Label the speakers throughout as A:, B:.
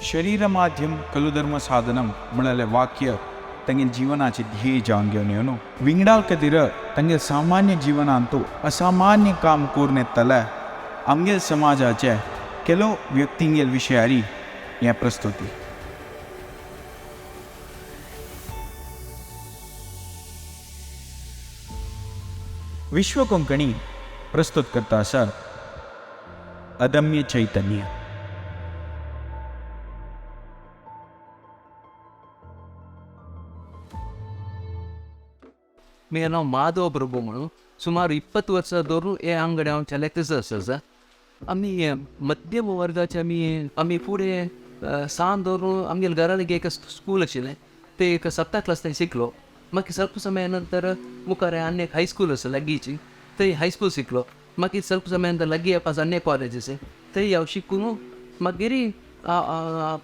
A: शरीर माध्यम खलु धर्म साधनम म्हळ्यार वाक्य तांगेले जिवनाचे ध्येय जावन घेवन येवन विंगडाल खातीर तांगेले सामान्य जिवनांतू असामान्य काम करून येतले आमगेल समाजाचे ಕೆಲವು व्यक्तिंगेल विशयारी हे प्रस्तुती. विश्व कोंकणी प्रस्तुत करता आसा अदम्य चैतन्य.
B: मी नाव माधव प्रभू म्हणून सुमार 20 वर्सां धरून हे अंगडी हांव चलयतच आसा सर. आमी मध्यम वर्गाचे आमी आमी फुडें सान धरून आमगेले घरा लागीं एक स्कूल आशिल्लें, ते एक सप्ता क्लास थंय शिकलो. मागीर ಸ್ವಲ್ಪ ಸಮಯ ನಂತರ मुखार आनी एक हायस्कूल आसा लागींची, थंय हायस्कूल शिकलो. मागीर ಸ್ವಲ್ಪ ಸಮಯ ನಂತರ लागीं पास आनी एक कॉलेज आसा, थंय हांव शिकून मागीर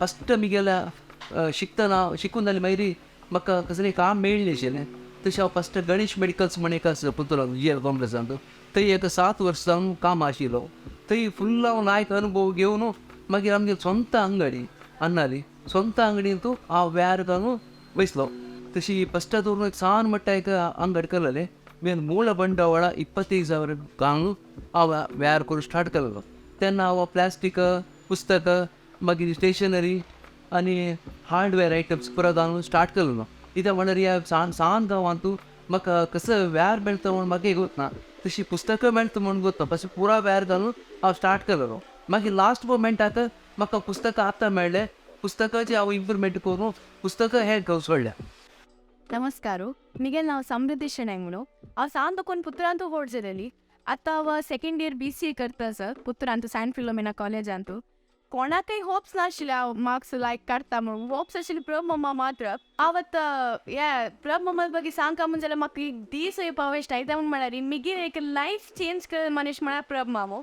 B: फस्ट म्हगेल्या शिकतना शिकून जालें. मागीर म्हाका कसलें काम मेळ्ळें आशिल्लें. तशें हांव फस्ट गणेश मेडिकल्स म्हण एक आसा पुतुराक जी एल कॉम्प्लेक्सांत, थंय एक 7 वर्सां जावन काम आशिल्लो. थंय फुल्ल हांव लायक अनुभव घेवन मागीर आमगे स्वंत अंगडी अन्नाली स्वंत अंगडींतू हांव व्यार घालून बसलो. तशी फस्ट धरून एक सान मट्टा एक अंगडी केलेलें. मेन मूळ ಬಂಡವಾಳ 25,000 घालून हांव व्यार करून स्टार्ट केलेलो. तेन्ना हांव प्लास्टीक पुस्तक मागीर स्टेशनरी आनी हार्डवेअर आयटम्स पुरो घालून स्टार्ट केलेलो. कित्याक म्हणल्यार ह्या सान सान गांवांतू म्हाका कसो व्यार मेळटा म्हूण म्हाका गोत ना, तशी पुस्तकां मेळटा म्हूण गोत ना. तशें पुरा व्यार घालून हांव स्टार्ट केलेलो. मागीर लास्ट मोमेंटाक म्हाका पुस्तकां आतां मेळ्ळें. पुस्तकाचें हांव इम्प्रुवमेंट करून पुस्तकां हें घेवन सोडल्या.
C: नमस्ಕಾರ, मिगेल नांव समृद्धी शेणै म्हणून. हांव सान दोकोन पुत्रांतू व्हड जालेली. आतां हांव सेकंड इयर BCA करता सर पुत्रांतू सँट फिलोमेना कॉलेजांतू. कोणाकय होप्स नाशिल्ले हांव मार्क्स लायक काडटा म्हणून. होप्स आशिल्ले प्रभ मम्मा मात्र. हांव आतां हे प्रभ मम्मा ಬಗ್ಗೆ सांगका म्हण जाल्यार म्हाका एक दीस येवपा वेस्ट कित्याक म्हूण म्हळ्यार मिगेर एक लायफ चेंज कर मनीस म्हळ्यार प्रभ मामो.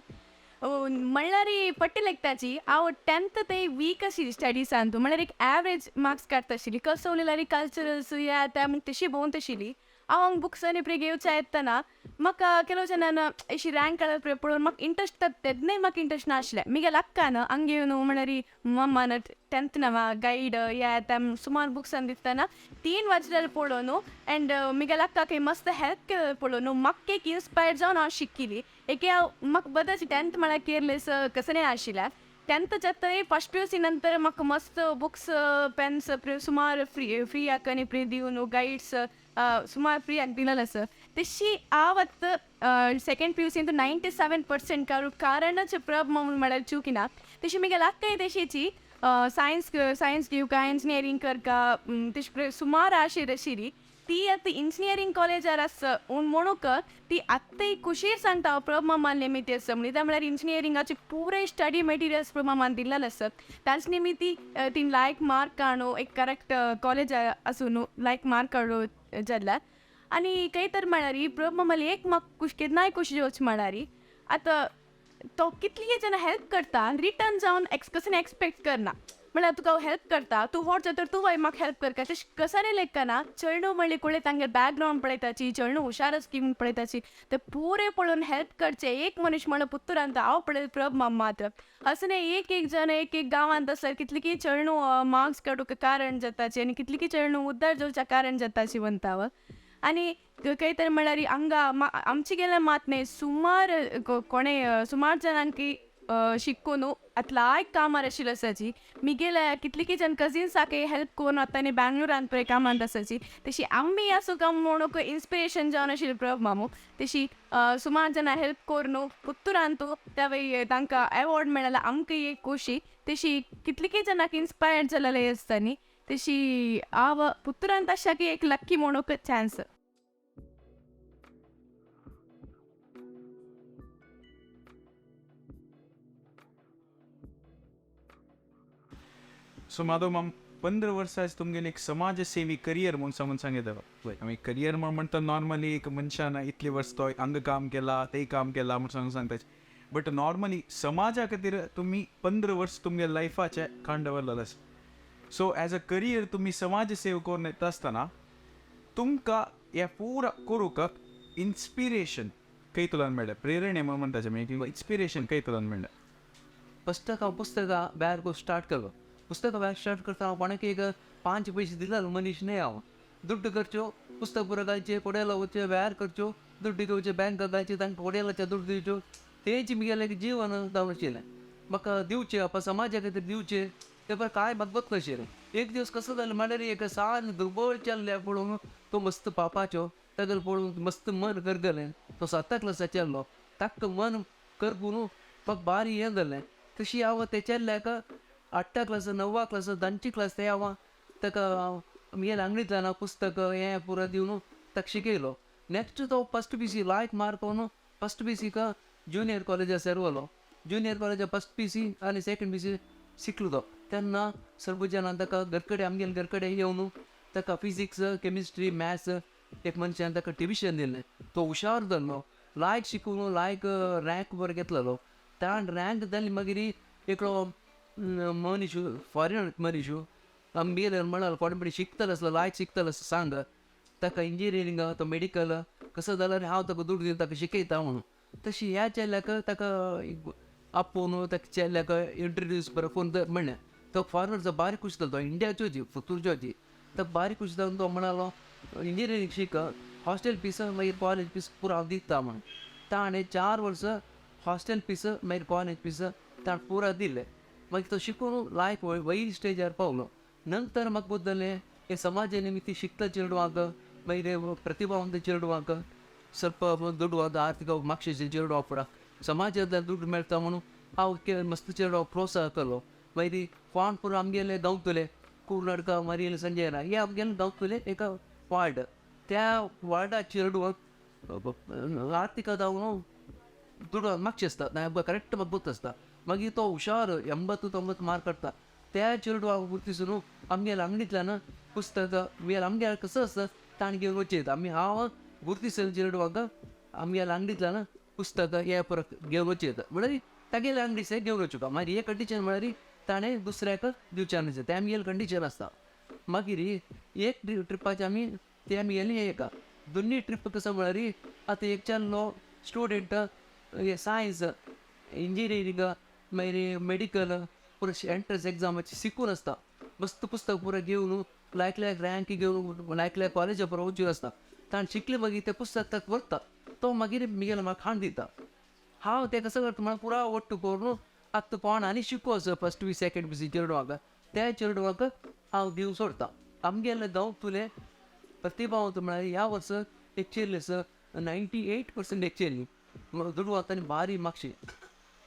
C: म्हणल्यार पट्टी लेखताची हांव टेंथ ते वीक आशिल्ली स्टडिजांतू, म्हणल्यार एक एवरेज मार्क्स काडटा आशिल्ली. कसो उलयल्यार कल्चरल्स या त्या म्हण तशी भोंवत आशिल्ली. हांव हांगा बुक्स आनी प्रे घेवच्या येतना म्हाका ಕೆಲವು ಜನ अशी रँक काडप पळोवन म्हाका इंट्रस्ट तेन्नाय म्हाका इंट्रस्ट नाशिल्लें. मिगेल अक्कान हंगे येवन म्हणल्यार मम्मान टेंथ नवा गैड या त्या सुमार बुक्सान दितना 3 वाजल्यार पळोवन अँड मिगेल अक्काक मस्त हेल्प केलें पळोवन म्हाका एक इन्स्पायर जावन हांव शिकिल्ली. एके हांव म्हाका बरें टेंथ म्हळ्यार केअरलेस कसलें आशिल्लें. टेंथ जातकीर फस्ट PUC नंतर म्हाका मस्त बुक्स पेन्स सुमार फ्री फ्री आनी प्री दिवन गायड्स सुमार फ्री आक दिलेलें आसा. तशी हांव आतां सेकेंड PUC 97% काडूंक कारणच प्रभ म्हणून म्हळ्यार चुकी ना. तशी मिगेल अक्काय तशीची सायन्स सायन्स घेवका इंजिनियरींग करका तशी सुमार आशे आशिल्ली. ती आतां इंजिनियरींग कॉलेजार आसा म्हणूक ती आत्तां खुशीर सांगता हांव प्रभ मामान निमित्त आसा म्हणून. कित्याक म्हळ्यार इंजिनियरिंगाचे पुरे स्टडी मटेरियल्स प्रभ मामान दिल्लेले आसत. ताचे निमित्ती ती लायक मार्क काडून एक करेक्ट कॉलेज आसूं न्हू लायक मार्क काडूं जाल्यार. आनी खंय तर म्हळ्यार प्रभ मामाली एक म्हाका खुश केन्नाय खुशी जावची म्हळ्यार आतां तो कितलीय जाणां हेल्प करता रिटर्न जावन कसलें एक्सपेक्ट करना. म्हळ्यार तुका हांव हेल्प करता तूं व्हड जाता तूं म्हाका हेल्प करता तशें कसलें लेखना. चेडूं म्हणलें कुळे तांगेलें बॅकग्रावंड पळयताची, चेडूं हुशार आसा की म्हूण पळयताची, ते पुरे पळोवन हेल्प करचें एक मनीस म्हणून पुतुरांत हांव पळयलें प्रभ मामा मात्र. असो न्ही एक एक जण एक एक गांवांत आसल्यार कितलीं चेडूं मार्क्स काडूंक कारण जाताची आनी कितलीं चेडूं उद्धार जावच्या कारण जाताची म्हणटा हांव. आनी खंय तर म्हळ्यार हांगा आमचे गेल्या मात न्ही सुमार कोणें सुमार जाणांकी शिकून आतां लायक कामार आशिल्ले आसाची. मिगेल्या कितलीं जाण कजिन्साकय हेल्प करून आतां आनी बँगलोरांत पळय कामांत आसाची. तशी आमी आसूं काय म्हणून इन्स्पिरेशन जावन आशिल्ली प्रभ मामू. तशी सुमार जाणां हेल्प करून पुत्तुरांतू त्या वय तांकां एवॉर्ड मेळ्ळा आमकां एक खोशी. तशी कितलीं जाणांक इन्स्पायर्ड जालेले आसता न्ही. तशी हांव पुत्तुरांत आशिल्ल्या की एक लक्की म्हणूंक चान्स.
A: सो माधव माम 15 वर्सां तुमगेले एक समाजसेवी करियर म्हूण समज सांगता. आमी करियर म्हूण म्हणटा नॉर्मली एक मनशान इतले वर्स तो हांगा काम केला ते काम केला म्हूण सांगून सांगता, बट नॉर्मली समाजा खातीर तुमी 15 वर्स तुमगे लायफाचें काण दवरलेलें आसा. सो एज अ करियर तुमी समाज सेवा करून येता आसतना तुमकां हें पुरा करूंक इन्स्पिरेशन खंय तुल्यान मेळ्ळें? प्रेरणा म्हूण म्हणटा आमी, इन्स्पिरेशन खंय तुल्यान मेळ्ळें?
B: फस्टाक हांव पुस्तकां बॅग स्टार्ट केलो. पुस्तक व्याज स्टार्ट करता हांव कोणाक एक 5 पयशे दिला मनीस न्हय हांव. दुड्ड करच्यो, पुस्तक पुरो घालचें, कोडेला वचचें, व्यार करच्यो, दुड्ड घेवचे, बँकाक घालचे, तांकां कोडेलाचे दुड्ड दिवच्यो. तेंच म्हगेलें एक जीवन जावन आशिल्लें. म्हाका दिवचें आपा समाजा खातीर दिवचें तें पर कांय म्हाका वच नाशिल्लें. एक दीस कसो जालें म्हणल्यार एक सान दुर्बळ चेल्ल्या पळोवन तो मस्त पापाच्यो तागेलो पळोवन मस्त मन करगलें. तो 7 क्लासाक चेल्लो, ताका मन करगून म्हाका बारी हें जालें. तशी हांव ते चेल्ल्याक 8 क्लास 9 क्लास 10 क्लास ते हांव ताका म्हगेल्या आंगडींतल्यान पुस्तक हें पुरो दिवन ताका शिकयलो. नेक्स्ट तो फस्ट पी सी लायक मार्क कोन्न फस्ट पी सीक ज्युनियर कॉलेजा सेरवलो. ज्युनियर कॉलेजा फस्ट पी सी आनी सेकंड पी सी शिकलो तो. तेन्ना सर्वजनान ताका घरकडे आमगेले घरकडे येवन ताका फिजिक्स केमिस्ट्री मॅथ्स एक मनशान ताका ट्युशन दिलें. तो हुशार जाल्लो, लायक शिकून लायक रँक बरो घेतलेलो. ताण रँक जाली मागीर एकलो मनीस फॉरेन मनीस आमगेले म्हणाल कोण बी शिकतलो आसलो लायक शिकतलो आसलो सांग ताका इंजिनियरींग तो मेडिकल कसो जाल्यार हांव ताका दुडू दिवन ताका शिकयता म्हणून. तशी ह्या चेल्याक ताका आपोवन ताका चेल्याक इंट्रोड्यूस बरो करून म्हणलें. तो फॉरेनर बारीक खुश जालो, तो इंडियाचो जी पुतूरचो जी तो बारीक खुश जावन तो म्हणालो इंजिनियरींग शिक, हॉस्टेल फीस मागीर कॉलेज फीस पुरो हांव दिता म्हणून. ताणें 4 वर्सां हॉस्टेल फीस मागीर कॉलेज फीस ताणें पुरो दिलें. मागीर तो शिकून लायक वयर स्टेजार पावलो. नंतर म्हाका बदललें हे समाजा निमित्त शिकता चेडवांक मागीर प्रतिभावंत चेडवांक ಸ್ವಲ್ಪ ದುಡ್ಡು ಅದು ಆರ್ಥಿಕ मागशेचे चेडवा पुरा समाजांतल्यान दुड्ड मेळटा म्हणून हांव मस्त चेडवा प्रोत्साह केलो. मागीर कोण पुरो आमगेले गावतले कुर्नाडका मारियल संजयना हे आमगेले गावतले एका वार्ड, त्या वार्डा चेडवांक आर्थीक जावन दुडू मागचे आसता करेक्ट म्हाका गोत आसता. मागीर तो हुशार 80-90 मार्क काडटा. त्या चेडवाक गुर्तिसून आमगेले अंगडींतल्यान पुस्तक आमगेले आमगेले कसो आसता ताणें घेवन वचें. आमी हांव गुर्तिसल चेडवांक आमगेले अंगडींतल्यान पुस्तक हे परत घेवन वचें म्हळ्यार तागेले अंगडी से घेवन वचूं. मागीर हे कंडिशन म्हळ्यार ताणें दुसऱ्याक दिवचें न्हय, तें आमगेलें कंडिशन आसता. मागीर एक ट्रिपाचें आमी ते आमगेली एका दोन्ही ट्रिप कसो म्हळ्यार आतां एक चेडो स्टुडंट हे सायन्स इंजिनियरींग मागीर मेडिकल पुरो एंट्रन्स एग्जामाची शिकून आसता. मस्त पुस्तक पुरो घेवन लायक लायक रँक घेवन लायक लायक कॉलेजा पुरो वचून आसता. ताणें शिकलें मागीर तें पुस्तक ताका व्हरता, तो मागीर म्हगेलें म्हाका हाडून दिता. हांव तें कसो करता म्हळ्यार पुरा वट्टू करून आतां कोण आनी शिकू आसा फस्ट बी सेकंड बी चेडवांक त्या चेडवांक हांव दिवन सोडटा. आमगेलें गांवतलें प्रतिभावंत म्हळ्यार ह्या वर्सा एक चेडलें आसा 98% एक चेडली दुडू आतां बारी मागशी.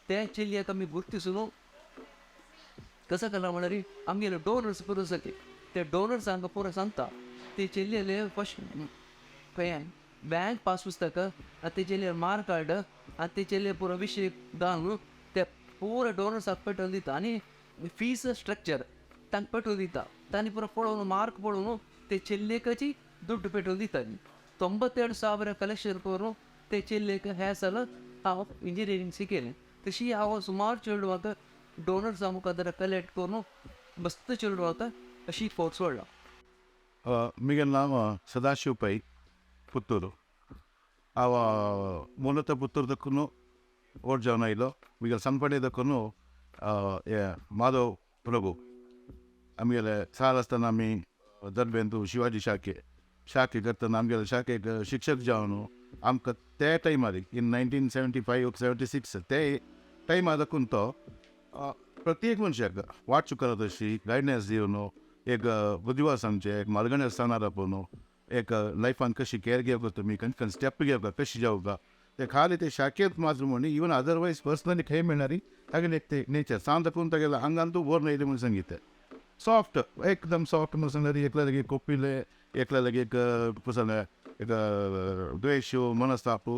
B: त्या चेडल्याक आमी गुर्तिसून कसो केला म्हळ्यार आमगेले डोनर्स पुरो आसा ते डोनर्स हांगा पुरो सांगता ते चेडलेले फस्ट खंय बँक पास पुस्तक आनी ते चेडले मार्क कार्ड आनी ते चेडले पुरो विशय घालून ते पुरो डोनर्साक पेटोवन दिता आनी फीस स्ट्रक्चर तांकां पेटोवन दिता. तांणी पुरो पळोवन मार्क पळोवन ते चेल्लेकाची दुड्ड पेटोवन दिता. 92,000 कलेक्शन करून ते चेल्लेक हें साल हांव इंजिनियरींग शिकयलें. तशी हांव सुमार चेडवांक डोनर्सां मुखार कलेक्ट करून मस्त चेडवांक अशी फोर्स सोडला.
D: म्हगेलें नांव सदाशिव पै, पुत्तूर. हांव ಮೂಲತಃ ಪುತ್ತೂರು ದಕ್ಕೂ ಓಟ್ ಜಾವನ ಆಯ್लो. म्हगेले सनपणे दक्कून हे माधव प्रभू. आमगेले साल आसतना आमी दर्बेंतू शिवाजी शाखे शाखे करतना आमगेले शाखेक शिक्षक जावन आमकां ते टायमार इन 1975 76 ते टायमार दाखून तो प्रत्येक मनशाक वाट चुकना तशी गायडन्स दिवन एक बुद्धिवास सांगचें, एक मालगणे स्थानार आपोवन एक लायफान कशी केअर घेवका तुमी, खंय खंय स्टेप घेवका, कशी जावका ते खाली ते शाखेंत मात्र म्हण इवन अदरवायज पर्सनली खंय मेळणार तागेले एक ते नेचर सांग दाखोवन तागेले आंगान तूं बोर येयलें म्हणून सांगितलें. सॉफ्ट एकदम सॉफ्ट म्हणून सांगल्यार एकल्या लागीं कोपिले, एकल्या लागीं एक सांगलें एक द्वेश मनस्ताप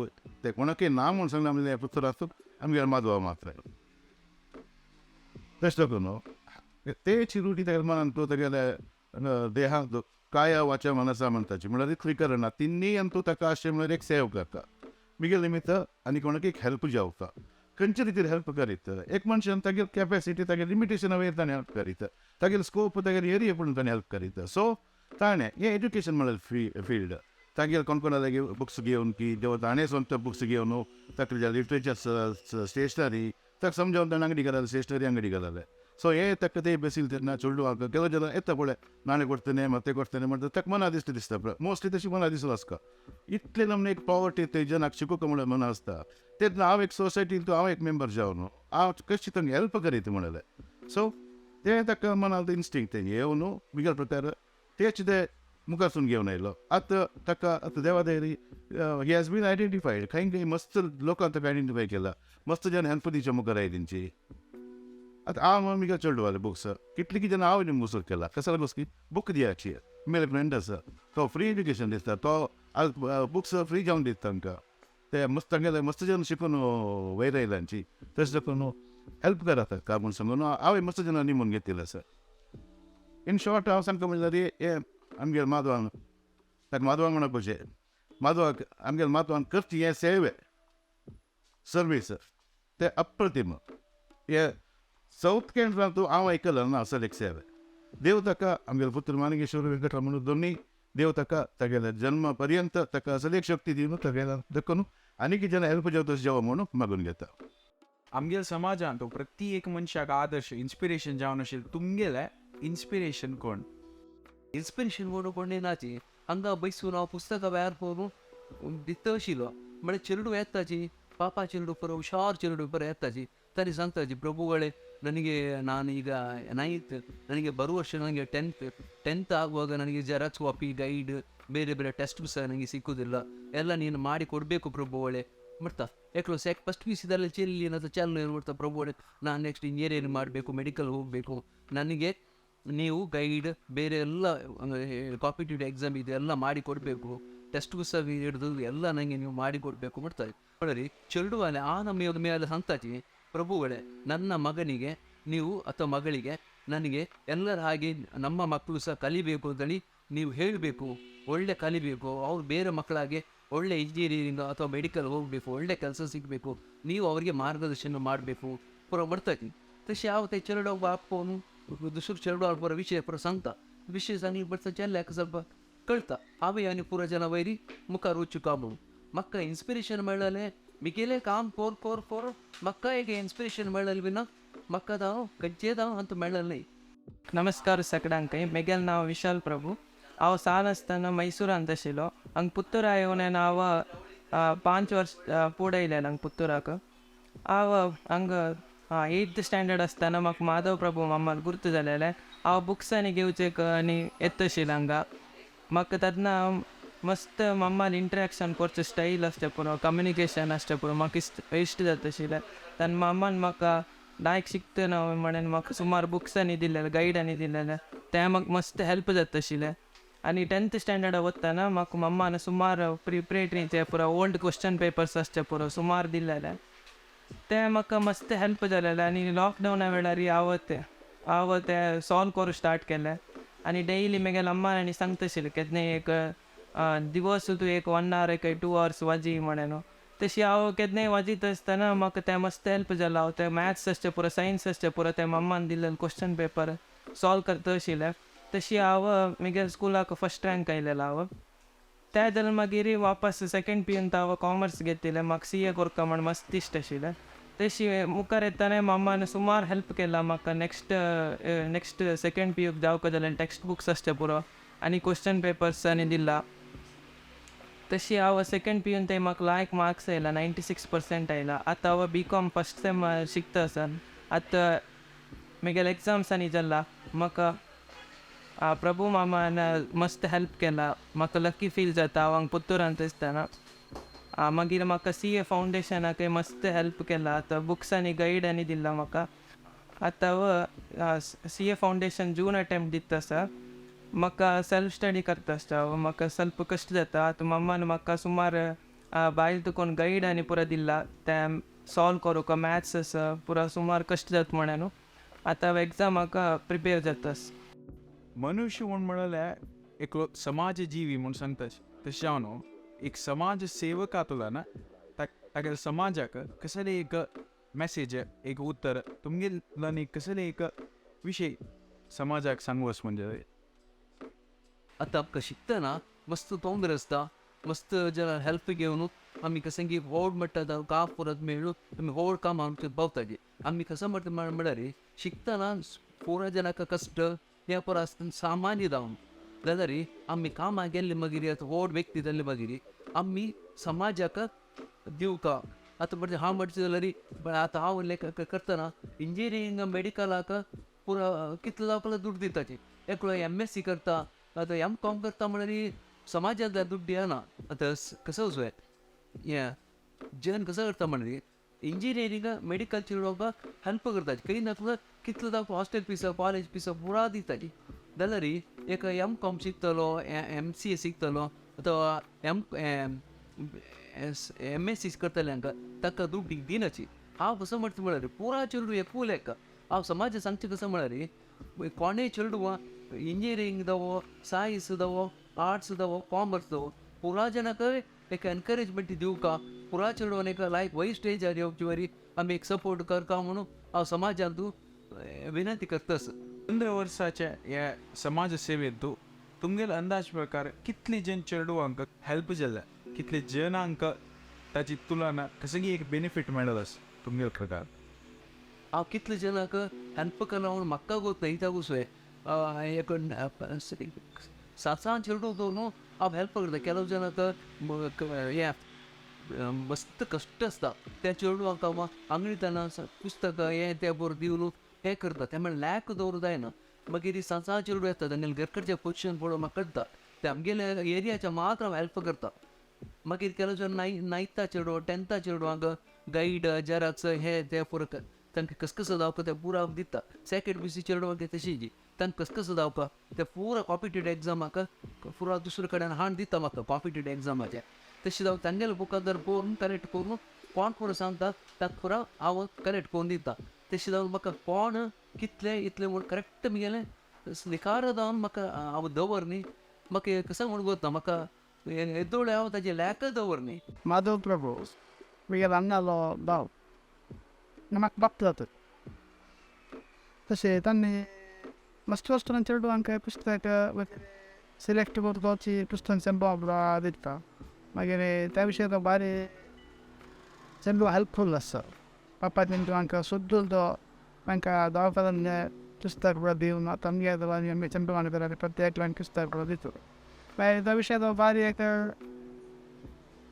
D: ते कोणाकय ना म्हणून सांगलें आमगेलें पुत्र आसूं आमगेले माधवा मात्र तशें न्हू ते चिरुटी तागेले मनान तूं तागेले देहांत काया वाचा मनसा म्हणटाची म्हळ्यार त्रिकरणा तिन्ही अंतू ताका अशें म्हळ्यार एक सेव करता मिगेल निमित्त आनी कोणाक एक हेल्प जावता खंयचे रितीर हेल्प करीत एक मनशान तागेली कॅपेसिटी तागेली लिमिटेशना वयर ताणें हेल्प करीत तागेलो स्कोप तागेली एरिया पळोवन ताणें हेल्प करीत. सो ताणें हें एज्युकेशन म्हळ्यार फिल्ड तागेले कोण कोणा लागीं बुक्स घेवन की ताणें स्वता बुक्स घेवन ताका लिटरेचर स्टेशनरी ताका समजावन ताणें अंगडी घालले, स्टेशनरी अंगडी घालले. ಸೊ हे ताका ते बेसील तेन्ना चेडवांक ಕೆಲವು ಜನ ಎತ್ತ ಪೊಳೆ ನಾಳೆ ಕೊಡ್ತೇನೆ ಮತ್ತೆ ಕೊಡ್ತೇನೆ ಮಾಡ್ತಾರೆ ತಕ್ಕ ಮನ दिसता दिसता मोस्टली तशी मना दिसलो आसता. इतले नमने एक पॉवर्टी ते जनाक शिकूंक म्हणून मन आसता तेन्ना हांव एक सोसायटीन हांव एक मेंबर जावन हांव कशी तांकां हेल्प करीत म्हणलें. सो ते ताका मनांत इन्स्टिंक्ट तें येवन बिगर प्रकार तेच ते मुखारसून घेवन आयलो. आतां ताका आतां देवादेरी he has been identified खंय खंय मस्त लोकांक ताका आयडेंटिफाय केला, मस्त जन हेल्प दिवच्या मुखार आयली. आतां हांव मिगेल चेडवाले बुक्स कितली की जन हांव मुसर केला कसाला बसकी बूक दियाची. मेरे फ्रेंड आसा तो फ्री एजुकेशन दिता, तो बुक्स फ्री जावन दिता तांकां. ते मस्त तांगेले मस्त जन शिकून वयर आयलांची तशें देखून हेल्प करात ताका म्हूण सांगून हांवें मस्त जन निमून घेतिल्लें आसा. इन शॉर्ट हांव सांगता म्हणल्यार हे आमगेर माधवान ताका माधवान म्हणपाचें माधवाक आमगेर माधवान करची हें सेवे सर्वीस ते अप्रतिम. हे सावथ केंद्रांत हांव आयकलां ना असो एक सेवे. देव ताका आमगेर पुत्र माणिकेश्वर वेंकटरमण दोनी देव ताका तागेल्या जन्म पर्यंत ताका असली एक शक्ती दिवन तागेल्या देखून आनीक जन हेल्प जावं तशें जावं म्हणून मागून घेता.
A: आमगेल समाजान तो प्रति एक मनशाक आदर्श इन्स्पिरेशन जावन आशिल्लें तुमगेलें इन्स्पिरेशन कोण?
B: इन्स्पिरेशन म्हणून कोण नाची हांगा बैसून हांव पुस्तकां भायर पळोवन दिता आशिल्लो म्हळ्यार चेडूं येताची ಪಾಪ ಚೆರಡು ಪರ ಹುಷಾರು ಚೆರಡು ಪರ ಎತ್ತಾಚಿ ತನಿ ಸಂತಾಜಿ ಪ್ರಭುಗಳೇ ನನಗೆ ನಾನೀಗ ನೈನ್ತ್ ನನಗೆ ಬರುವ ವರ್ಷ ನನಗೆ ಟೆಂತ್ ಟೆಂತ್ ಆಗುವಾಗ ನನಗೆ ಜೆರಾಕ್ಸ್ ಕಾಪಿ ಗೈಡ್ ಬೇರೆ ಬೇರೆ ಟೆಸ್ಟ್ ಸಹ ನನಗೆ ಸಿಕ್ಕುವುದಿಲ್ಲ ಎಲ್ಲ ನೀನು ಮಾಡಿ ಕೊಡಬೇಕು ಪ್ರಭುಗಳೇ ಮಾಡ್ತಾ ಯಾಕೋ ಸೆಕ್ ಫಸ್ಟ್ ಪಿ ಸಿದಲ್ಲಿ ಚೆಲ್ಲಿ ಏನಾದರೂ ಚಾಲು ಏನು ಮಾಡ್ತಾ ಪ್ರಭುಗಳೇ ನಾನು ನೆಕ್ಸ್ಟ್ ಇಂಜಿನಿಯರಿಂಗ್ ಮಾಡಬೇಕು ಮೆಡಿಕಲ್ ಹೋಗಬೇಕು ನನಗೆ ನೀವು ಗೈಡ್ ಬೇರೆ ಎಲ್ಲ ಕಾಂಪಿಟೇಟಿವ್ ಎಕ್ಸಾಮ್ ಇದೆ ಎಲ್ಲ ಮಾಡಿ ಕೊಡಬೇಕು ಟೆಸ್ಟ್ ಸಹ ಹಿಡಿದು ಎಲ್ಲ ನನಗೆ ನೀವು ಮಾಡಿ ಕೊಡಬೇಕು ಮಾಡ್ತಾರೆ ನೋಡ್ರಿ ಚೆರಡುವಾಲೆ ಆ ನಮ್ಮ ಮೇಲೆ ಸಂತಾಚಿ ಪ್ರಭುಗಳೇ ನನ್ನ ಮಗನಿಗೆ ನೀವು ಅಥವಾ ಮಗಳಿಗೆ ನನಗೆ ಎಲ್ಲರ ಹಾಗೆ ನಮ್ಮ ಮಕ್ಕಳು ಸಹ ಕಲಿಬೇಕು ಅಂತೇಳಿ ನೀವು ಹೇಳಬೇಕು ಒಳ್ಳೆ ಕಲಿಬೇಕು ಅವ್ರು ಬೇರೆ ಮಕ್ಕಳಾಗೆ ಒಳ್ಳೆ ಇಂಜಿನಿಯರಿಂಗ್ ಅಥವಾ ಮೆಡಿಕಲ್ ಹೋಗಬೇಕು ಒಳ್ಳೆ ಕೆಲಸ ಸಿಗಬೇಕು ನೀವು ಅವರಿಗೆ ಮಾರ್ಗದರ್ಶನ ಮಾಡಬೇಕು ಪೂರ ಮಾಡ್ತಾಯಿ ತಶೆ ಯಾವ ಚೆರಡು ಬಾಪೋನು दुसरो चेडू ಪೂರ ವಿಷಯ ಪೂರ ಸಂತ ವಿಷಯ सांगली ಬರ್ತಾ ಚೆಲ್ಲಾಕ ಸ್ವಲ್ಪ ಕಳ್ತಾ हांवें आनी पुरो ಜನ वयरी मुखार वचूं काम म्हाका इन्स्पिरेशन मेळ्ळें मिगेलें काम कोर कोर कोर म्हाका एक इन्स्पिरेशन मेळ्ळें बीन म्हाका हांव खंयचेच हांव अंत मेळ्ळें न्ही.
E: नमस्कार सगळ्यांकय मेगेल नांव विशाल प्रभू. हांव सान आसतना मैसूरांत आशिल्लो. हांगा पुत्तूर येवन हांव 5 वर्स फुडें हांगा पुत्तूराक. हांव हांगा 8th standard आसतना म्हाका माधव प्रभू मामाक गुर्त जालेलें. हांव बुक्स आनी घेवचेक आनी येता आशिल्लें हांगा. म्हाका तेन्ना मस्त मम्मान इंट्रॅक्शन करचें स्टायल आसता पुरो कम्युनिकेशन आसता पुरो म्हाका इश्ट इश्ट जाता आशिल्लें. तेन्ना मामान म्हाका लायक शिकतना म्हणून म्हाका सुमार बुक्स आनी दिल्लेले गायड आनी दिल्लेले तें म्हाका मस्त हेल्प जाता आशिल्लें. आनी 10th स्टँडर्डा वतना म्हाका मम्मान सुमार प्रिपरेटरीचे पुरो ओल्ड क्वेश्चन पेपर्स आसचे पुरो सुमार दिल्लेले ते म्हाका मस्त हेल्प जालेलें. आनी लॉकडावना वेळार हांव तें सॉल्व करूंक स्टार्ट केलें. आनी डेली म्हगेल्या अम्मान आनी सांगता आशिल्लें केन्ना एक दिवस तूं एक 1 our एक 2 आवर्स वाजी म्हणून. तशी हांव केन्नाय वाजयता आसतना म्हाका तें मस्त हेल्प जालां. हांव तें मॅथ्स आसचें पुरो सायन्स आसचें पुरो तें मम्मान दिल्लें क्वेश्चन पेपर सॉल्व करता आशिल्लें. तशी हांव म्हगे स्कुलाक फर्स्ट रँक आयलेलो हांव. त्या जाल्यार मागीर वापस सेकेंड पी यून हांव कॉमर्स घेतिल्लें. म्हाका सी ए करता म्हण मस्त इश्ट आशिल्लें. तशी मुखार येतना मम्मान सुमार हेल्प केला म्हाका. नेक्स्ट नेक्स्ट सेकेंड पी यूक जावका जाल्यार टॅक्स्ट बुक्स आसचे पुरो आनी क्वेश्चन पेपर्स आनी दिला. तशी हांव सेकेंड पी यून ते म्हाका लायक मार्क्स आयला 96% आयला. आतां हांव बी कॉम फस्ट सेम शिकता आसा. आतां म्हगेले एग्जाम्स आनी जाला. म्हाका प्रभू मामान मस्त हेल्प केला. म्हाका लकी फील जाता हांव हांगा पुत्तुरांत आसतना. मागीर म्हाका सी ए फावंडेशनाकय मस्त हेल्प केला. आतां बुक्स आनी गायड आनी दिला म्हाका. आतां हांव सी ए फावंडेशन जून अटेम्प्ट दिता आसा. म्हाका सेल्फ स्टडी करता आसता हांव. म्हाका स्वल्प कश्ट जाता. आतां मम्मान म्हाका सुमार बायल तुकोन गायड आनी पुरो दिला तें सॉल्व करूंक मॅथ्स आसा पुरो सुमार कश्ट जाता म्हणून आतां हांव एग्जामाक प्रिपेर जाता.
A: मनुष्य म्हूण म्हणल्यार एकलो समाजजीवी म्हूण सांगता तशें हांव न्हू एक समाज सेवक आतलो ना तागेल्या समाजाक कसलें एक मॅसेज एक उत्तर तुमगेल्यान एक कसलें एक विशय समाजाक सांगूस म्हणजे
B: आतां आमकां शिकतना मस्त तोंदर आसता मस्त जरा हेल्प घेवन आमी कसंगी व्हड म्हणटा काम पुरत मेळू आमी व्हड काम आमचे पावताजी. आमी कसं म्हणटा म्हळ्यार शिकतना पुरा जनाक कश्ट हे पुरा सामान्य जावन जाल्यार आमी कामां गेल्ले मागीर आतां व्हड व्यक्ती जाल्ले मागीर आमी समाजाक दिवका. आतां म्हणजे हांव म्हणचे जाल्यार आतां हांव लेखक करतना इंजिनियरींग मेडिकलाक पुरा कितलो जावपाक दुड्ड दिताची. एकलो MSc करता आतां MCom करता म्हळ्यार समाजांतल्या दुड्ड दिना. आतां कसो वचूं हें जन कसो करता म्हळ्यार इंजिनियरींग मेडिकल चेडवांक हेल्प करताची. खंय ना कितलो जावं हॉस्टेल फीस कॉलेज फीस पुरा दिताची. जाल्यार एक MCom शिकतलो MCA शिकतलो अथवा MSc करतले हांकां ताका दुड्ड दिनाची. हांव कसो म्हणटा म्हळ्यार पुरा चेडूं एकूल एक हांव समाज सांगचें कसो म्हळ्यार कोणेय चेडवां इंजिनियरींग जावो सायन्स जावो आर्ट्स जावो कॉमर्स जावो पुरा जनाक एक एनकरेजमेंट दिवका. पुरा चेडवान एक लायक वय स्टेजार येवचे वरी आमी एक सपोर्ट करता म्हणून हांव समाजांत विनंती करतास.
A: 15 वर्साचे हे समाज सेवेंत तुमगेले अंदाज प्रकार कितले जन चेडवांक हेल्प जाल्या, कितले जनांक ताची तुलना कसली एक बेनिफीट मेळत आसा तुमगेले प्रकार?
B: हांव कितले जनांक हेल्प करना म्हणून म्हाका गोत न्हय इत्याक एक 7 चेडूं दवरून हांव हेल्प करता. ಕೆಲವು जनांक हें मस्त कश्ट आसता त्या चेडवांक हांव अंगणीतना पुस्तकां हें तें बरें दिवन हें करता. तें म्हळ्यार लॅक दवरूं जायना. मागीर 7 चेडूं येता तांगेले घरकडचे पोजिशन पळोवन म्हाका कळटा ते आमगेले एरियाच्या मात्र हांव हेल्प करता. मागीर ಕೆಲವು जण नायन्था चेडो टेंथा चेडवांक गायड झेरॉक्स हे ते पुरो तांकां कसकस जावपा तें पुरा दिता. सेकेंड BC चेडवांक तशीच तांकां कसकस जावपा ते पुरा कॉम्पिटेटिव एग्जामाक पुरा दुसरे कडेन हाड दिता म्हाका कॉम्पिटेटिव एग्जामाचे. तशें जावन तांगेले बुकां जर पळोवन करेक्ट करून कोण पुरो सांगता ताका पुरा हांव करेक्ट करून दिता. तशें जावन म्हाका कोण कितले इतले म्हूण करेक्ट म्हगेलें निकार जावन म्हाका हांव दवर न्ही म्हाका कसो म्हूण गोत म्हाका येदोळ हांव ताजें लॅक दवर न्ही.
F: माधव प्रभू म्हगेलो अण्णालो भाव म्हाका बाप्त जाता. तशें तांणी मस्त वस्तू चेडवांक पुस्तक सिलेक्ट करून पुस्तक चेंबो दिता. मागीर त्या विशय तो बारी चेंबो हेल्पफूल आसा. पापा तेंकां सुद्दां तो तांकां दवाखान्यान पुस्तक दिवन आतां आमगे आमी चेंबो प्रत्येक पुस्तक दिता. मागीर त्या विशय तो बारी एक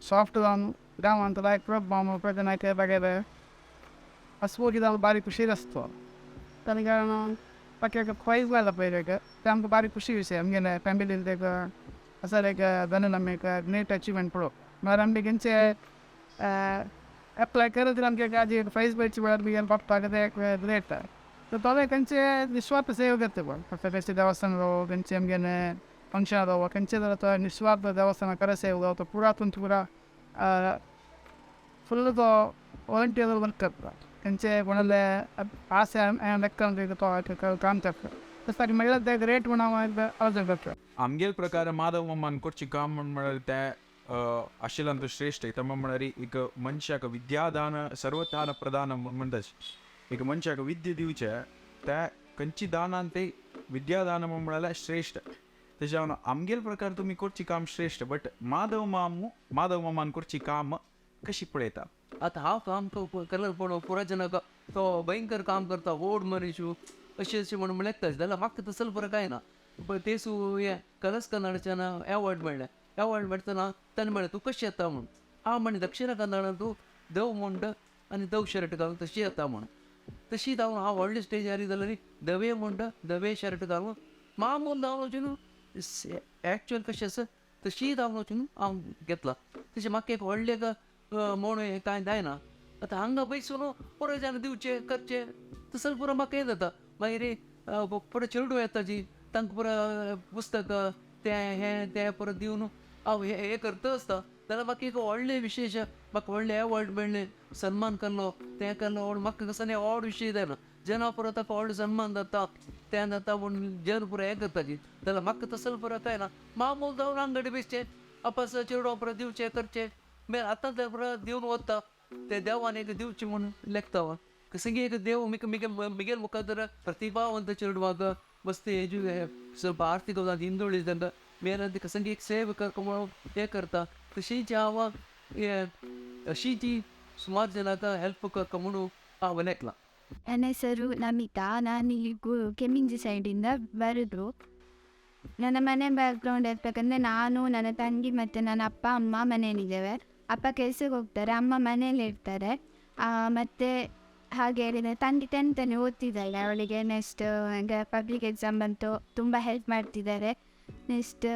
F: सॉफ्ट जावन गांवांत लायक प्रॉब्लम प्रत्येक मागीर असो कितें बारीक खुशी आसता. ताणें कारण बाकी प्रायज मेळ्ळा पळय एक ते आमकां बारीक खुशी विशय आमगेले फॅमिलीन एक असो एक जाणून आमी एक ग्रेट अचिवमेंट पळोवप. म्हळ्यार आमी खंयचे एप्लाय करत आमगे आजी प्रायज मेळची म्हळ्यार आमगे बाप्पाक ते एक ग्रेट. सो तो खंयचे निस्वार्थ सेवा करता पण फक्त खंयचे देवस्थान जावं खंयचे आमगेले फंक्शन जावं खंयचे जाल्यार तो निस्वार्थ देवस्थान कर सेवा जावं तो पुरा पुरा फुल्ल तो वॉलंटियर वर्क करता. खंयचे कोणाले आसे ಲೆಕ್ಕ काम करता. तशें मेळ्ळ्यार ते ग्रेट म्हूण हांव अर्ज करता.
A: आमगेल प्रकार माधव मामान करची काम म्हण म्हळ्यार तें आशिल्ल्यान तो श्रेश्ठ. इत्याक म्हळ्यार एक मनशाक विद्यादान सर्वदान प्रदान म्हणटा. एक मनशाक विद्या दिवचें तें खंयची दानान तें विद्यादान म्हळ्यार श्रेश्ठ. तशें हांव आमगेल प्रकार तुमी करची काम श्रेश्ठ, बट माधव मामू माधव मामान करची काम कशी पळयता?
B: आतां हांव काम करला पळोवन पुरा जनाक तो भयंकर काम करता व्हड मनीस अशें अशें म्हणून लेखता जाल्यार म्हाका तसलो पुरो कांय ना. तेसू हें कलर्स कन्नडच्यान एवॉर्ड मेळ्ळें. एवॉर्ड मेळटना ताणें म्हणलें तूं कशें येता म्हूण. हांव म्हणलें दक्षिण कन्नडान तूं धव मुंड आनी धव शर्ट घालून तशी येता म्हूण. तशी जावन हांव व्हडले स्टेजार जाल्यार धवे मुंड धवे शर्ट घालून मामूल जावन वचून एक्चुअल कशें आसा तशी जावन वचून हांव घेतला. तशें म्हाका एक व्हडलें एक म्हूण हें कांय जायना. आतां हांगा बैसून पुरो जाण दिवचें करचें तसो पुरो म्हाका हें जाता. मागीर पुरो चेडूं येता जी तांकां पुरो पुस्तक तें हें तें पुरो दिवन हांव हें करता आसता. जाल्यार म्हाका एक व्हडलें विशेश म्हाका व्हडलें एवॉर्ड मेळ्ळें सन्मान केल्लो तें केल्लो म्हूण म्हाका कसो व्हड विशय जायना. जेन्ना पुरो ताका व्हडलो सन्मान जाता तें जाता म्हूण जन पुरो हें करता जी जाल्यार म्हाका तसलो पुरो कांय ना. मामूल जावन आंगडी बेसचें अपास चेडवां पुरो दिवचें करचें मागीर आतां तें पुरो दिवन वता ते देवान एक दिवचें म्हूण लेखता. कसंगी एक देव मिगेल मुखार प्रतिभावंत चेडवांक मस्त एज्यु ಸ್ವಲ್ಪ ಆರ್ಥಿಕವಾಗಿ ಹಿಂದುಳಿದಂಗ ಮೇಲಂತ कसंगी एक सेवा करता म्हणून हें करता. तशीच हांव अशी जी सुमार ಜನಾಕ ಹೆಲ್ಪ್ ಕಮ್ಮುಡು ಅವನೆಕ್ಲ.
G: ನನ್ನ ಹೆಸರು ನಮಿತಾ. ನಾನು ಇಲ್ಲಿ ಕೆಮ್ಮಿಂಜಿ ಸೈಡಿಂದ ಬರೋದು. ನನ್ನ ಮನೆ ಬ್ಯಾಕ್ಗ್ರೌಂಡ್ ಹೇಳ್ಬೇಕಂದ್ರೆ ನಾನು, ನನ್ನ ತಂಗಿ ಮತ್ತು ನನ್ನ ಅಪ್ಪ ಅಮ್ಮ ಮನೆಯಲ್ಲಿದ್ದೇವೆ. ಅಪ್ಪ ಕೆಲಸಕ್ಕೆ ಹೋಗ್ತಾರೆ, ಅಮ್ಮ ಮನೇಲಿ ಇರ್ತಾರೆ. ಮತ್ತು ಹಾಗೆ ಹೇಳಿದರೆ ತಂಗಿ ಟೆಂತಲ್ಲಿ ಓದ್ತಿದ್ದಾಳೆ. ಅವಳಿಗೆ ನೆಕ್ಸ್ಟ್ ಈಗ ಪಬ್ಲಿಕ್ ಎಕ್ಸಾಮ್ ಬಂತು, ತುಂಬ ಹೆಲ್ಪ್ ಮಾಡ್ತಿದ್ದಾರೆ. ನೆಕ್ಸ್ಟ್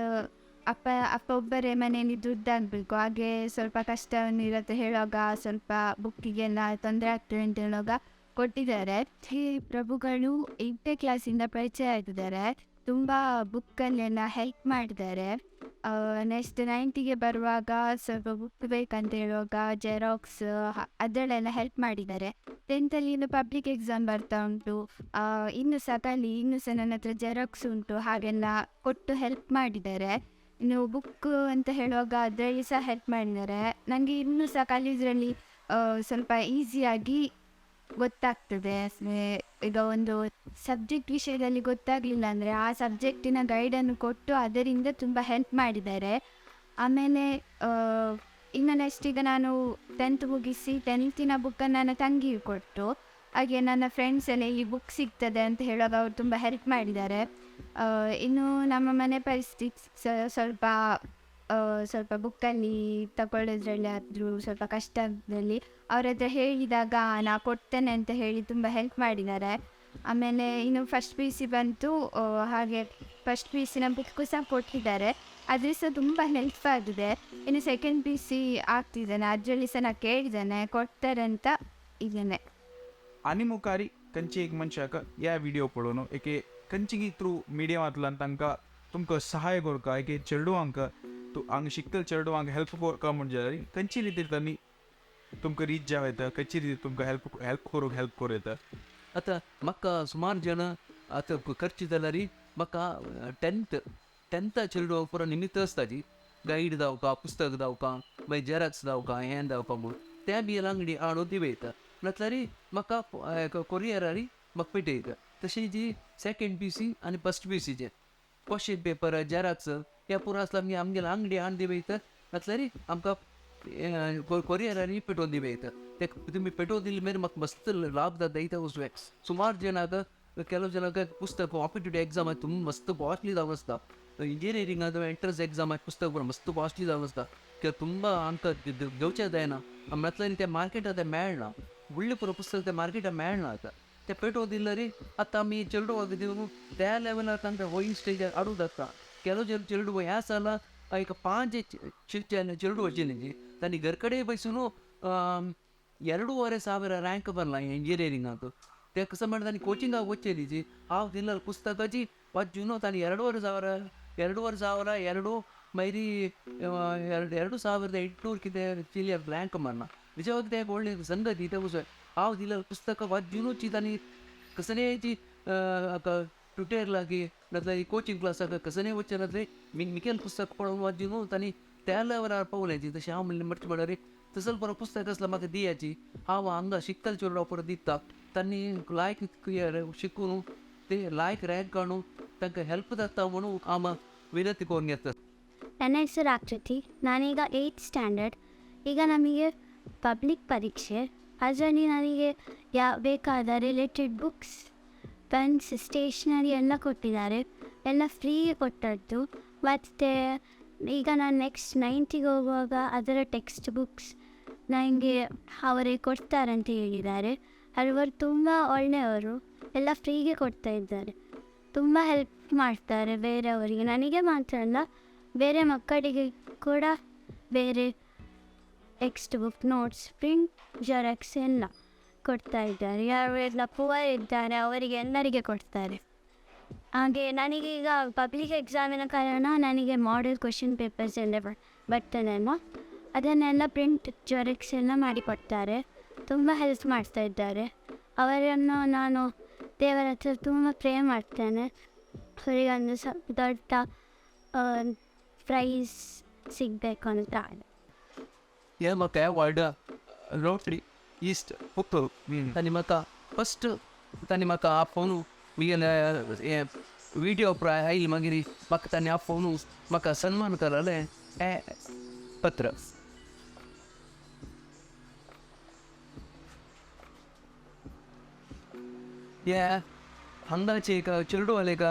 G: ಅಪ್ಪ ಅಪ್ಪ ಒಬ್ಬರೇ ಮನೆಯಲ್ಲಿ ದುಡ್ಡಾಗಬೇಕು, ಹಾಗೆ ಸ್ವಲ್ಪ ಕಷ್ಟ ಇರುತ್ತೆ ಹೇಳುವಾಗ, ಸ್ವಲ್ಪ ಬುಕ್ಕಿಗೆಲ್ಲ ತೊಂದರೆ ಆಗ್ತದೆ ಅಂತ ಹೇಳುವಾಗ ಕೊಟ್ಟಿದ್ದಾರೆ. ಈ ಪ್ರಭುಗಳು 8ನೇ ಕ್ಲಾಸಿಂದ ಪರಿಚಯ ಆಗಿದ್ದಾರೆ, ತುಂಬ ಬುಕ್ಕಲ್ಲೆಲ್ಲ ಹೆಲ್ಪ್ ಮಾಡಿದ್ದಾರೆ. ನೆಕ್ಸ್ಟ್ 9ಗೆ ಬರುವಾಗ ಸ್ವಲ್ಪ ಬುಕ್ ಬೇಕಂತ ಹೇಳುವಾಗ ಜೆರಾಕ್ಸ್ ಅದರಲ್ಲೆಲ್ಲ ಹೆಲ್ಪ್ ಮಾಡಿದ್ದಾರೆ. 10th ಇನ್ನು ಪಬ್ಲಿಕ್ ಎಕ್ಸಾಮ್ ಬರ್ತಾ ಉಂಟು, ಇನ್ನೂ ಸಹ ಕಲಿ, ಇನ್ನೂ ಸಹ ನನ್ನ ಹತ್ರ ಜೆರಾಕ್ಸ್ ಉಂಟು, ಹಾಗೆಲ್ಲ ಕೊಟ್ಟು ಹೆಲ್ಪ್ ಮಾಡಿದ್ದಾರೆ. ಇನ್ನು ಬುಕ್ ಅಂತ ಹೇಳುವಾಗ ಅದರಲ್ಲಿ ಸಹ ಹೆಲ್ಪ್ ಮಾಡಿದ್ದಾರೆ. ನನಗೆ ಇನ್ನೂ ಸಹ ಕಲಿಯೋದ್ರಲ್ಲಿ ಸ್ವಲ್ಪ ಈಸಿಯಾಗಿ ಗೊತ್ತಾಗ್ತದೆ. ಈಗ ಒಂದು ಸಬ್ಜೆಕ್ಟ್ ವಿಷಯದಲ್ಲಿ ಗೊತ್ತಾಗಲಿಲ್ಲ ಅಂದರೆ ಆ ಸಬ್ಜೆಕ್ಟಿನ ಗೈಡನ್ನು ಕೊಟ್ಟು ಅದರಿಂದ ತುಂಬ ಹೆಲ್ಪ್ ಮಾಡಿದ್ದಾರೆ. ಆಮೇಲೆ ಇನ್ನು ನೆಕ್ಸ್ಟ್ ಈಗ ನಾನು 10th ಮುಗಿಸಿ 10th ಬುಕ್ಕನ್ನು ನನ್ನ ತಂಗಿಗೆ ಕೊಟ್ಟು, ಹಾಗೆ ನನ್ನ ಫ್ರೆಂಡ್ಸ್ ಎಲ್ಲ ಈ ಬುಕ್ ಸಿಗ್ತದೆ ಅಂತ ಹೇಳುವಾಗ ಅವರು ತುಂಬ ಹೆಲ್ಪ್ ಮಾಡಿದ್ದಾರೆ. ಇನ್ನು ನಮ್ಮ ಮನೆ ಪರಿಸ್ಥಿತಿ ಸ್ವಲ್ಪ ಸ್ವಲ್ಪ ಬುಕ್ಕಲ್ಲಿ ತಗೊಳ್ಳೋದ್ರಲ್ಲಿ ಆದರೂ ಸ್ವಲ್ಪ ಕಷ್ಟದಲ್ಲಿ ಅವ್ರ ಹತ್ರ ಹೇಳಿದಾಗ ನಾ ಕೊಡ್ತೇನೆ ಅಂತ ಹೇಳಿ ತುಂಬ ಹೆಲ್ಪ್ ಮಾಡಿದ್ದಾರೆ. ಆಮೇಲೆ ಇನ್ನು ಫಸ್ಟ್ ಪಿ ಯು ಸಿ ಬಂತು, ಹಾಗೆ ಫಸ್ಟ್ ಪಿ ಯು ಸಿನ ಬುಕ್ಕು ಸಹ ಕೊಟ್ಟಿದ್ದಾರೆ, ಅದ್ರ ಸಹ ತುಂಬ ಹೆಲ್ಪ್ ಆಗಿದೆ. ಇನ್ನು ಸೆಕೆಂಡ್ ಪಿ ಯು ಸಿ ಆಗ್ತಿದ್ದಾನೆ, ಅದರಲ್ಲಿ ಸಹ ನಾ ಕೇಳಿದ್ದೇನೆ, ಕೊಡ್ತಾರೆ ಅಂತ ಇದ್ದೇನೆ.
A: आनी मुखारी कंची एक मनशाक ह्या व्हिडिओ पळोवन एके कंचीगी थ्रू मिडियमांतल्यान तांकां तुमकां सहाय करता, एके चेडवांक तूं हांगा शिकतले चेडवांक हेल्प करता म्हण जाल्यार खंयची रितीर तांणी तुमकां रीच जावं येता, खंयची रितीर तुमकां हेल्प हेल्प करूंक हेल्प करूं येता.
B: आतां म्हाका सुमार जाण आतां खर्च जाल्यार म्हाका टेंथा चेडवा पुरो निमित्त आसता जी गायड धांवका, पुस्तक धांवका, मागीर जेरॉक्स धांवका, हें धांवका म्हूण तें बी अंगडी हाडून दिवयता. म्हटल्यार म्हाका कोरियरारी म्हाका पेटयता. तशी जी सेकेंड पी सी आनी फर्स्ट पी सीचे क्वेश्चन पेपर जेरॉक्स हे पुरो आसल्यार आमगे आमगेले अंगडी हाडून दिवयता. म्हटल्यार आमकां कोरियरांनी पेटोवन दिवयता. ते तुमी पेटोवन दिले मागीर म्हाका मस्त लाभ जाता इथे वचून. सुमार जणांक ಕೆಲವು ಜನಕ್ಕೆ ಪುಸ್ತಕ ಕಾಂಪಿಟೇಟಿವ್ ಎಕ್ಸಾಮ್ ತುಂಬ ಮಸ್ತ್ ಕಾಸ್ಟ್ಲಿ ಆಸ್ತಾ. ಇಂಜಿನಿಯರಿಂಗ್ ಅದು ಎಂಟ್ರೆನ್ಸ್ ಎಕ್ಸಾಮ್ ಪುಸ್ತಕ ಪೂರ ಮಸ್ತ್ ಕಾಸ್ಟ್ಲಿ ಆಸ್ತಾ. ತುಂಬ ಅಂಕ घेवचें जायना म्हटल्यार ते मार्केटांत ते मेळना, व्हडले पुरो पुस्तक ते मार्केटांत मेळना. आतां ते पेटोवन दिल्यार आतां आमी चेडवाक दिवन त्या लेवलार तांकां वयर स्टेजार हाडूंक जाता. ಕೆಲವು ಜನ चेडू ह्या साला एक 5 चेडू वचील्ली तांणी घर कडेन बसून 2,500 रँक भरला इंजिनियरिंगाक. ते कसं म्हणटा तांणी कोचिंगाक वचचेली जी हांव दिल्ल पुस्तकाची वाचून तांणी 2,500 2,500 2 मागीर 2,800 कितें चिली रँक मारना. निजवाग ते व्हडली संगती ते वचून हांव दिल्ल पुस्तकां वाचूनच तांणी कसलेची ट्युटर लागी नाजाल्यार कोचिंग क्लासाक कसले वचचे नासले मिकेल पुस्तक पळोवन वाचून तांणी त्या लेवलार पावलें. तशें हांव म्हणलें मरचें म्हणल्यार तसलो बरो पुस्तक आसल्यार म्हाका दियाची, हांव हांगा शिकतले चेडवा परत दिता तांणी लायक शिकून ते लायक रँक काडून तांकां हेल्प जाता म्हणून हांव ವಿನಂತಿ करून घेता.
H: ನನ್ನ ಹೆಸರು ಆಕೃತಿ. ನಾನೀಗ 8th standard. ಈಗ ನಮಗೆ ಪಬ್ಲಿಕ್ ಪರೀಕ್ಷೆ, ಅದರಲ್ಲಿ ನನಗೆ ಬೇಕಾದ ರಿಲೇಟೆಡ್ ಬುಕ್ಸ್, ಪೆನ್ಸ್, ಸ್ಟೇಷ್ನರಿ ಎಲ್ಲ ಕೊಟ್ಟಿದ್ದಾರೆ, ಎಲ್ಲ ಫ್ರೀಗೆ ಕೊಟ್ಟದ್ದು. ಮತ್ತು ಈಗ ನಾನು ನೆಕ್ಸ್ಟ್ 9th ಹೋಗುವಾಗ ಅದರ ಟೆಕ್ಸ್ಟ್ ಬುಕ್ಸ್ ನನಗೆ ಅವರೇ ಕೊಡ್ತಾರಂತ ಹೇಳಿದ್ದಾರೆ. ಅವರು ತುಂಬ ಒಳ್ಳೆಯವರು, ಎಲ್ಲ ಫ್ರೀಗೆ ಕೊಡ್ತಾ ಇದ್ದಾರೆ, ತುಂಬ ಹೆಲ್ಪ್ ಮಾಡ್ತಾರೆ ಬೇರೆಯವರಿಗೆ. ನನಗೆ ಮಾತ್ರ ಅಲ್ಲ, ಬೇರೆ ಮಕ್ಕಳಿಗೆ ಕೂಡ ಬೇರೆ text book, notes, print, xerox ಎಲ್ಲ ಕೊಡ್ತಾ ಇದ್ದಾರೆ. ಯಾರು ಎಲ್ಲ ಪುವರ್ ಇದ್ದಾರೆ ಅವರಿಗೆ ಎಲ್ಲರಿಗೆ ಕೊಡ್ತಾರೆ. ಹಾಗೆ ನನಗೀಗ ಪಬ್ಲಿಕ್ ಎಕ್ಸಾಮಿನ ಕಾರಣ ನನಗೆ ಮಾಡೆಲ್ ಕ್ವೆಶನ್ ಪೇಪರ್ಸ್ ಎಲ್ಲ ಬರ್ತದಲ್ಲ, ಅದನ್ನೆಲ್ಲ ಪ್ರಿಂಟ್ ಜೆರಾಕ್ಸ್ ಎಲ್ಲ ಮಾಡಿಕೊಡ್ತಾರೆ. ತುಂಬ ಹೆಲ್ಪ್ ಮಾಡ್ತಾ ಇದ್ದಾರೆ. ಅವರನ್ನು ನಾನು ದೇವರ ಹತ್ರ ತುಂಬ ಪ್ರೇ ಮಾಡ್ತೇನೆ, ಅವರಿಗೊಂದು ದೊಡ್ಡ ಪ್ರೈಸ್ ಸಿಗಬೇಕು ಅಂತ.
B: हे म्हाका वॉर्ड रोटरी ईस्ट पुत्तूर तांणी म्हाका फस्ट तांणी म्हाका आपोवन मुगेले हें विडियो प्राय आयली मागीर म्हाका तांणी आपोवन म्हाका सन्मान करलें हें पत्र. हे हांगाचे एक चेरडूवाले एक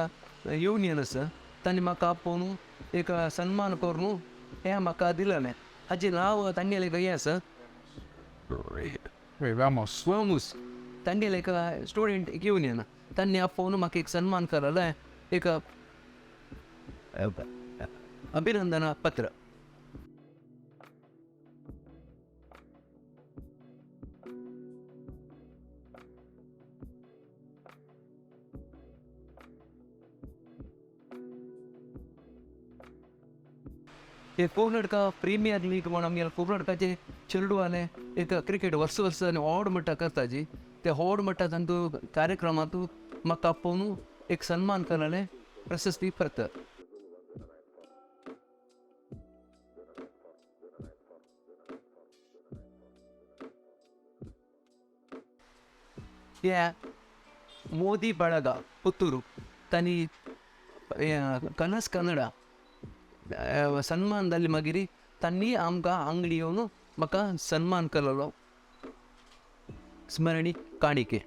B: युनियन आसा तांणी म्हाका आपोवन एक सन्मान करून हें म्हाका दिलेलें. हाजें नांव तांगेलें एक हें आसा वामूस, तांगेलें एक स्टुडंट एक युनियन, तांणी आपोवन म्हाका एक सन्मान केलेलें एक अभिनंदना पत्र. हे कर्नाटका प्रिमियर लीग म्हण आमगेले कर्नाटकाचे चेरडूवाले एक क्रिकेट वर्स वर्स आनी व्हड मट्टा करता जी, ते व्हड मट्टा तांतू कार्यक्रमांतू म्हाका आपोवन एक सन्मान केलेलें प्रशस्ती पत्र. हे मोदी बळगा पुत्तूರು तांणी कनस कन्नडा सन्मान जाली मागीर तांणी आमकां आंगडी येवन म्हाका सन्मान केलेलो स्मरणी काणिके.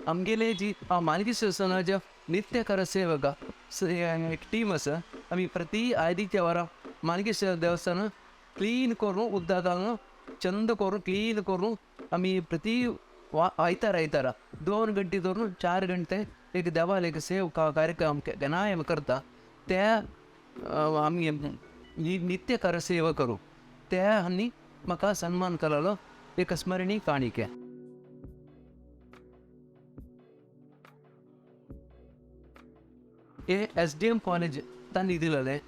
B: आमगेले जी मानगेश्वर सनाच्या नित्यकर सेवका एक टीम आसा, आमी प्रति आदित्यवारा मानगेश्वर देवस्थान क्लीन करून उदक घालून चंद करून क्लीन करून आमी प्रति आयतार आयतारा 2 गंटे धरून 4 गंटे एक देवाल एक सेव कार्यक्रम केन्नाय आमी करता. ते आमी नित्यकर सेवा करूं ते आनी म्हाका सन्मान केलेलो एक स्मरणीय काणिके. हे SDM college तांणी दिलेलें.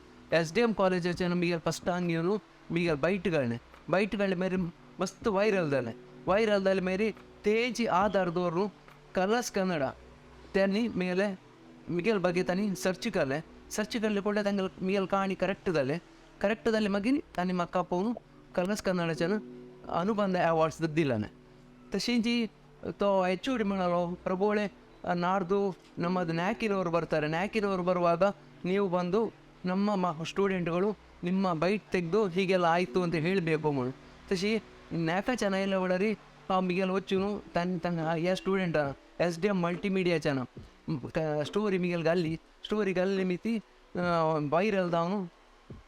B: SDM कॉलेजाचें आमगेले फस्टान घेवन मागीर बैट घालणे, बैट घालणे मागीर मस्त वायरल जालें. वायरल जालें मागीर तेजी आधार दवरून कलर्स कन्नडा त्यांनी मेले मिगेल ಬಗ್ಗೆ तांणी सर्च केलें. सर्च केल्ले पळय तांगेले मिगेल काणी करेक्ट जालें. करेक्ट जालें मागीर तांणी म्हाका आपोवन कलर्स कन्नडाच्यान अनुबंध अवॉर्ड्स दिलें. तशें जी तो HOD म्हणालो ಪ್ರಭುಗಳೇ ನಾಡ್ದು ನಮ್ಮದು ನ್ಯಾಕಿನವರು ಬರ್ತಾರೆ, ನ್ಯಾಕಿನವರು ಬರುವಾಗ ನೀವು ಬಂದು ನಮ್ಮ ಸ್ಟೂಡೆಂಟ್ಗಳು ನಿಮ್ಮ ಬೈಟ್ ತೆಗೆದು ಹೀಗೆಲ್ಲ ಆಯಿತು ಅಂತ ಹೇಳಬೇಕು म्हणून. तशी ನ್ಯಾಕ ಚೆನ್ನಾಗಿಲ್ಲ ಒಳರಿ ಮಿಗೆಲ್ ಒಚ್ಚುನು ತನ್ನ ತನ್ನ ಯಾ ಸ್ಟೂಡೆಂಟ್ SDM ಮಲ್ಟಿಮೀಡಿಯಾ ಸ್ಟೋರಿ ಮಿಗೆಲ್ ಗಲ್ಲಿ ಸ್ಟೋरी गल्ली मिती वायरल जावन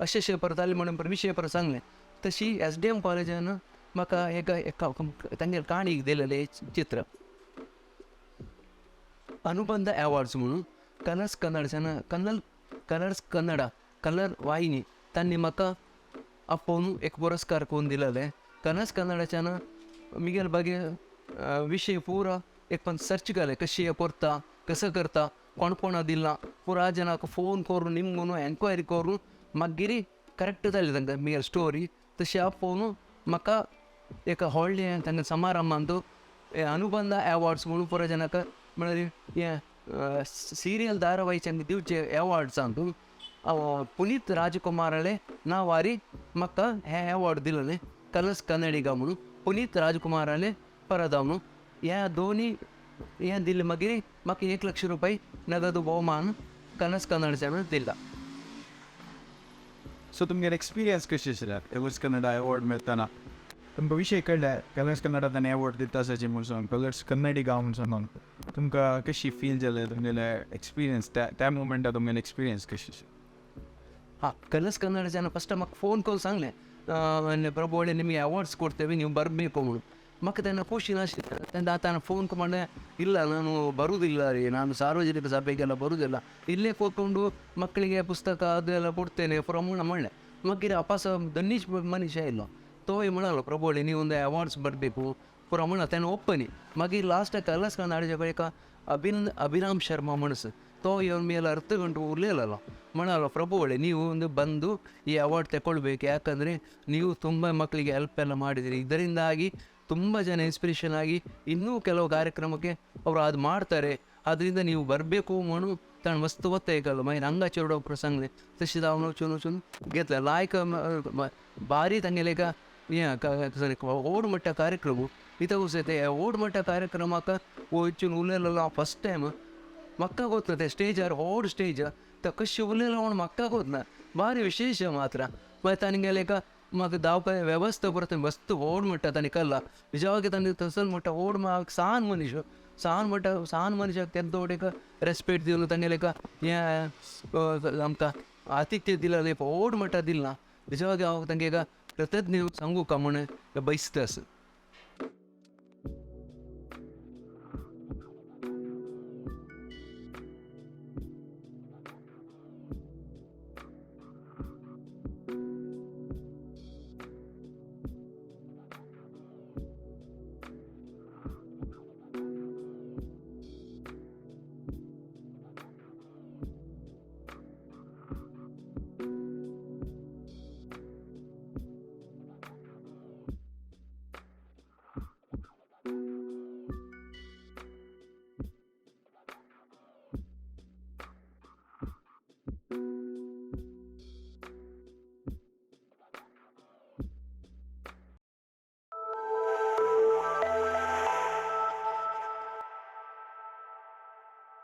B: अशें परत जालें म्हणून विशय परत सांगलें. तशी SDM कॉलेजान म्हाका एक तांगेले काणीक दिलेलें चित्र अनुबंध अवॉर्ड्स म्हणून कलर्स कन्नडच्यान कन्नड कलर्स कन्नडा कलर वाहिनी तांणी म्हाका आपोवन एक पुरस्कार करून दिलेलें. कलर्स कन्नडाच्यान मिगेल ಬಗ್ಗೆ विशय पूरा एक पण सर्च केलें कशी करता कसं करता कोण कोण दिला पुरा जनाक फोन करून निमगून एन्क्वायरी करून मागीर करेक्ट जाली तांकां मिगेल स्टोरी. तशें आपोवन म्हाका एक व्हडलें तांकां समारंभांत अनुबंध अवॉर्ड्स म्हणून पुरा जनाक म्हळ्यार हें सिरियल धारावाहीच्यांक दिवचे अवॉर्ड्सांतू पुनीत राजकुमाराले नांवारी म्हाका हें अवॉर्ड दिलेलें कलर्स कन्नडिगा म्हणून पुनीत राजकुमाराले परत ह्या दोनी हें दिलें मागीर म्हाका 1 लाख रुपये नगद भोवमान कलर्स कन्नडच्यान दिला.
A: सो तुमगेले एक्सपिरियन्स कशी आशिल्ले कलर्स कन्नडा अवॉर्ड मेळटना? तुमकां विशय कळ्ळें कलर्स कन्नडा ताणें अवॉर्ड दिता आसाची म्हणून सांगून कलर्स कन्नडिगा म्हणून सांगून तुमकां कशी फील जालें तुमगेले एक्सपिरियन्स त्या त्या मुमेंटार तुमगेले एक्सपिरियन्स कशी?
B: ಹಾಂ, ಕಲರ್ಸ್ ಕನ್ನಡच्यान ಫಸ್ಟ್ म्हाका फोन करून सांगलें ಪ್ರಭುಗಳೇ ನಿಮಗೆ ಅವಾರ್ಡ್ಸ್ ಕೊಡ್ತೇವೆ ನೀವು ಬರಬೇಕು म्हणून. म्हाका तेन्ना ಖುಷಿ तेन्ना ಆತನ ಫೋನ್ ಮಾಡಿದೆ, ಇಲ್ಲ ನಾನು ಬರುವುದಿಲ್ಲ ರೀ, ನಾನು ಸಾರ್ವಜನಿಕ ಸಭೆಗೆಲ್ಲ ಬರುವುದಿಲ್ಲ, ಇಲ್ಲೇ ಕೂತ್ಕೊಂಡು ಮಕ್ಕಳಿಗೆ ಪುಸ್ತಕ ಅದೆಲ್ಲ ಕೊಡ್ತೇನೆ ಪ್ರಮಾಣ ಮಾಡಲೆ. ಮಗ್ಗಿರ ಅಪಾಸ ದನ್ನೀಶ್ ಮನುಷ್ಯ ಇಲ್ಲ ತೋಯ್ ಮಾಡಲ್ಲ ಪ್ರಭುಗಳೇ ನೀವು ಒಂದು ಅವಾರ್ಡ್ಸ್ ಬರಬೇಕು ಪ್ರಮಾಣ तेन्ना ಒಪ್ಪನಿ. मागीर लास्टाक ಕಲರ್ಸ್ ಕನ್ನಡ ಬಳಿಕ ಅಭಿರಾಮ್ ಶರ್ಮಾ ಮನಸ್ಸು ತೋ ಇವನ ಮೇಲೆ ಅರ್ಧ ಗಂಟೆ ಉರ್ಲಿಲ್ಲಲ್ಲ ಮಾಡಲ್ಲ ಪ್ರಭುಗಳೇ ನೀವು ಒಂದು ಬಂದು ಈ ಅವಾರ್ಡ್ ತಗೊಳ್ಬೇಕು, ಯಾಕಂದರೆ ನೀವು ತುಂಬ ಮಕ್ಕಳಿಗೆ ಹೆಲ್ಪ್ ಎಲ್ಲ ಮಾಡಿದಿರಿ, ಇದರಿಂದಾಗಿ ತುಂಬ ಜನ ಇನ್ಸ್ಪಿರೇಷನ್ ಆಗಿ ಇನ್ನೂ ಕೆಲವು ಕಾರ್ಯಕ್ರಮಕ್ಕೆ ಅವರು ಅದು ಮಾಡ್ತಾರೆ, ಆದ್ದರಿಂದ ನೀವು ಬರಬೇಕು म्हणून ताणें मस्त ಒತ್ತಾಯ केलो. मागीर हांगा चेडो प्रसंग तशें जावन चून वचून घेतलें लायक भारी तांगेले एक हें व्हड मोठ्या कार्यक्रम इथं ते व्हड मोठ्या कार्यक्रमाक वचून उलयलेलो हांव फस्ट टायम. म्हाका गोतना ते स्टेजार व्हड स्टेज ते कशें उलयलो म्हूण म्हाका गोतना भारी विशेष मात्र. मागीर ताणें गेले एक म्हाका धांवपा वेवस्था परत मस्त व्हड म्हणटा ताणें कल्ला निजावागे ताणें थंयसर म्हणटा व्हड म्हाका सान मनीस सान म्हणटा सान मनशाक तेन्ना एक रेस्पेक्ट दिवन तांगेलें एक हें आमकां आतिथ्य दिला व्हड म्हणटा दिला निजवागे हांव तांगे एक कृतज्ञ सांगू का म्हण बयसता आसा.